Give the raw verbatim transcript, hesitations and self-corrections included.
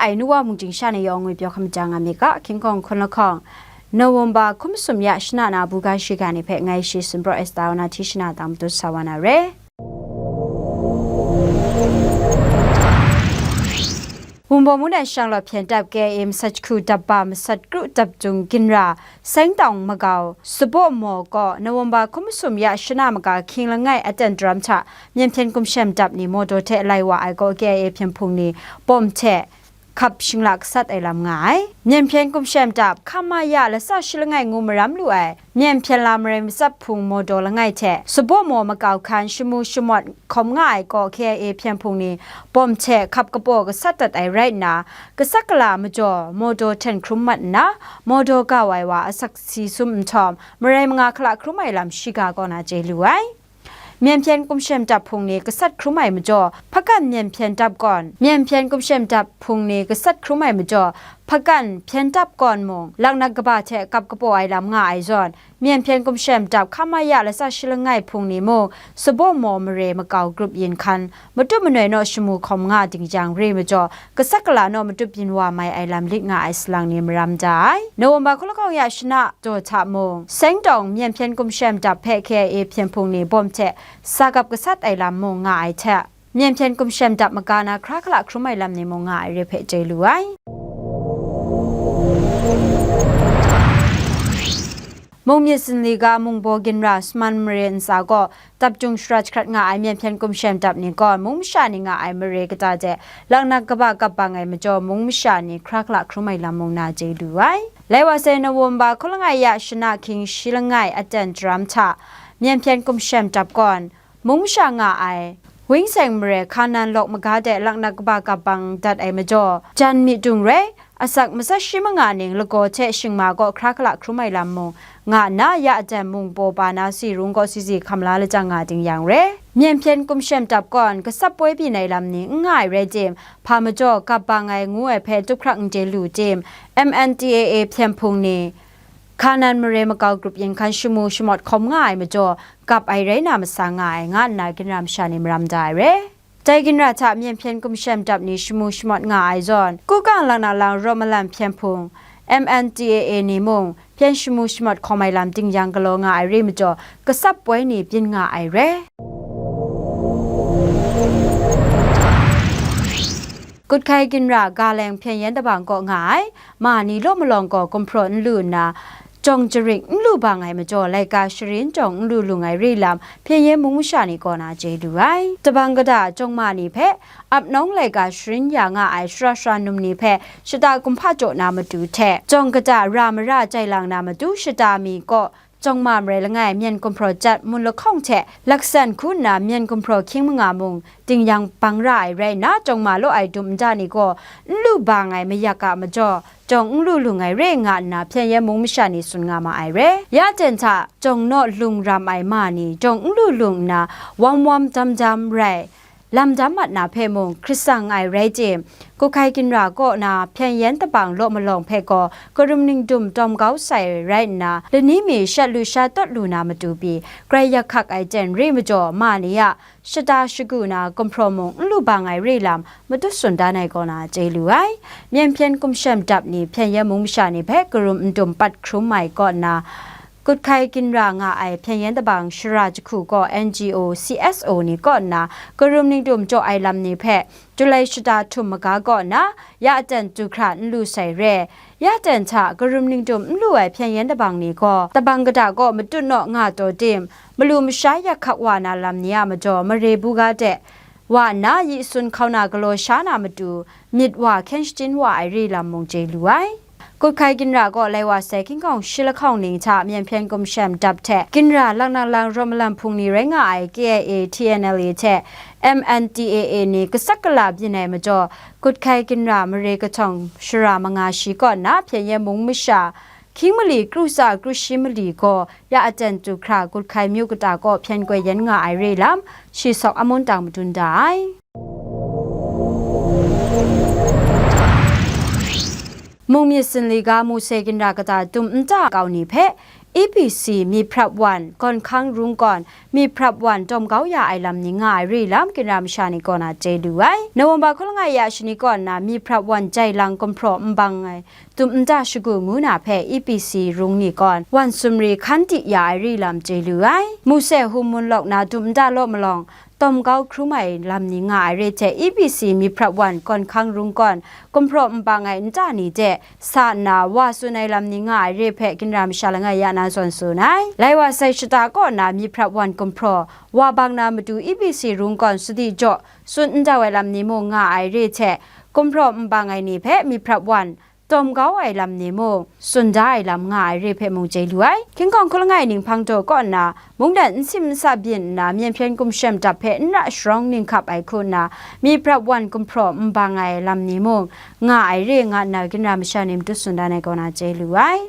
ai nu wa mungchying sha ni yawng ngwi pyaw hkam ja nga mi ga, King Kong hkun lahkawng, November hkum sum ya shana na buga shiga ni hpe ngai shi Sumpraw Esta wa na hti shana dang matut sa wa na re. Wunbaw mung dan shang law hpyen dap K I A masat jahku dap ba masat kru dap jung ginra Seng Tawng Magau Sabaw Maw kaw November hkum sum ya shana maga hkying langai aten daram hta Myen hpyen gumshem dap ni mawdaw hte lai wa ai gaw K I A hpyen hpung ni bawm hte hkap shingla gasat ai lam nga ai. Myen hpyen gumshem dap hkam ma ya latsa shi langai ngu maram lu ai Myen hpyen la marai matsap hpung mawdaw langai hte Sabaw Maw makau hkan shamu shamawt hkawm nga ai gaw K I A hpyen hpung ni bawm hte hkap kapaw gasat dat ai rai nna, gasat gala majaw mawdaw hten hkrum mat nna, mawdaw gau ai wa asak si sum nhtawm, marai manga hkala hkrum ai lam shiga kaw na chye lu ai. Myen hpyen gumshem dap hpung ni gasat hkrum ai majaw, hpakan myen hpyen dap gawn, myen hpyen gumshem dap hpung ni gasat hkrum ai majaw, hpakan hpyen dap gawn mung, laknak kaba hte kap kapaw ai lam nga ai zawn, myen hpyen gumshem dap hkam ma ya latsa shi langai hpung ni mung, Sabaw Maw mare makau grup yin hkan, matup manoi naw shamu hkawm nga ding jang re majaw, gasat gala naw matup byin wa mai ai lam lit nga ai salang ni maram da ai. November hku lahkawng ya shana daw hta mung, Seng Tawng myen hpyen gumshem dap hpe K I A hpyen hpung ni bawm hte sa gap gasat ai lam mung nga ai hte, myen hpyen gumshem dap maga na hkra hkala hkrum ai lam ni mung nga ai re hpe chye lu ai. Mung myit zinli ga mungbaw ginra Saman mare ntsa gaw dap jung shara jahkrat nga ai myen hpyen gumshem dap ni gaw mung masha ni nga ai mare kata de laknak kaba kap bang ai majaw mung masha ni hkra hkala hkrum ai lam mung na chye lu ai. Lai wa sai November hku langai ya shana hkying shi langai aten daram hta myen hpyen gumshem dap gawn, mung masha nga ai, Wingseng mare Hkanan lawk maga de laknak kaba kap bang dat ai majaw, jan myi dung rai, asak matsat shi manga ning lagaw hte shingma gaw hkra hkala hkrum ai lam mung nga nna, ya aten mung baw pa na si rung gaw si si hkam la lajang nga ding yang re. Myen hpyen gumshem dap gawn, gasap poi byin ai lam ni n nga ai rai tim, hpa majaw kap bang ai ngu ai hpe tup hkrak n chye lu tim, M N D A A hpyen hpung ni, Hkanan mare makau grup yin hkan shamu shamawt hkawm nga ai majaw, kap ai rai na masa nga ai, nga nna ginra masha ni maram da ai re. Dai ginra hta myen hpyen gumshem dap ni shamu shamawt nga ai zawn, Kukang laknak lang rawt malan hpyen hpung, M N D A A ni mung, hpyen shamu shamawt hkawm ai lam ding yang galaw nga ai re majaw, gasap poi ni byin nga ai re. Kuthkai ginra Galeng hpyen yen dabang kaw nga ai, ma ni law malawng gaw gumhpraw n lu nna, jawng jarik n lu bang ai majaw, laika sharin jawng n lu lu ai re lam, hpyen yen mung masha ni kaw na chye lu ai. Dabang kata jawng ma ni hpe, ap nawng laika sharin ya nga ai shara shara num ni hpe, shata kumhpa jaw na matu hte, jawng kata ra mara jai lang na matu shata mi kaw, jawng ma marai langai myen gumhpraw jat mun lahkawng hte laksan hku nna myen gumhpraw hkying manga mung ding yang bang ra ai rai nna, jawng ma law ai dum nta ni gaw n lu bang ai mayak a majaw, jawng n lu lu ai re nga nna hpyen yen mung masha ni tsun nga ma ai re. Ya ten hta jawng naw lung ram ai ma ni jawng n lu lu nna wam wam dam dam rai, lam dam mat na hpe mung hkrit tsang ai rai tim, Kuthkai ginra kaw na hpyen yen dabang law malawng hpe gaw karum ningdum tawm kau sai rai nna, lani mi shat lu sha tawt lu na matu pyi, grai yak hkak ai ten re majaw, ma ni a shata shagu na gumhpraw mung n lu bang ai re lam, matut tsun dan ai kaw na chye lu ai. Myen hpyen gumshem dap ni hpyen yen mung masha ni hpe karum n dum pat hkrum ai kaw nna, Kuthkai ginra nga ai hpyen yen dabang shara jahku gaw N G O, C S O ni kaw nna karum ningdum jaw ai lam ni hpe, July shata htum maga kaw nna, ya aten du hkra n lu sai re. Ya aten hta karum ningdum n lu ai hpyen yen dabang ni gaw, dabang kata kaw matut naw nga taw tim, malu masha yak hkak wa na lam ni a majaw, mare buga de wa nna yi sun hkau na galaw sha na matu, myit wa hkyen shachyun wa ai re lam mung chye lu ai. Kuthkai ginra gaw lai wa sai hkying hkawng shi lahkawng ning hta myen hpyen gumshem dap hte ginra laknak lang rawt malan hpung ni rai nga ai K I A, T N L A hte M N D A A ni gasat gala byin ai majaw, Kuthkai ginra mare kahtawng shara manga shi kaw nna hpyen yen mung masha, hkying mali kru tsa kru shi mali gaw ya aten du hkra Kuthkai myu kata kaw hpyen goi yen nga ai re lam, shi sawk amun tang madun da ai. Mung myit zinli ga Muse ginra kata dum nta kau ni hpe E B C myit hprap wan, gawn hkang rung gawn, myit hprap wan tawm kau ya ai lam ni nga ai re lam, ginra masha ni kaw na chye lu ai. November hkau langai ya shani kaw nna myit hprap wan jai lang gumhpraw nbang ai tum nta shagu ngu na hpe E B C rung ni gawn wan sumri hkan di ya ai re lam chye lu ai. Muse Hum Mun lawk na tum nta law malawng, tawm kau hkrum ai lam ni nga ai re hte E B C myit hprap wan gawn hkang rung gawn gumhpraw nbang ai nta ni de sa nna wa tsun ai lam ni nga ai re hpe ginra masha langai ya na zawn tsun ai. Lai wa sai shata kaw na myit hprap wan gumhpraw wa bang na matu E B C rung gawn sadi jaw tsun ndau ai lam ni mung nga ai re hte gumhpraw nbang ai ni hpe myit hprap wan tawm kau ai lam ni mung tsun da ai lam nga ai re hpe mung chye lu ai. King Kong hkau langai ninghpang daw kaw nna mungdan n sim n sa byin nna myen hpyen gumshem dap hpe n ra sharawng ninghkap ai hku nna myit hprap wan gumhpraw nbang ai lam ni mung nga ai re nga nna ginra masha ni matut tsun dan ai kaw na chye lu ai.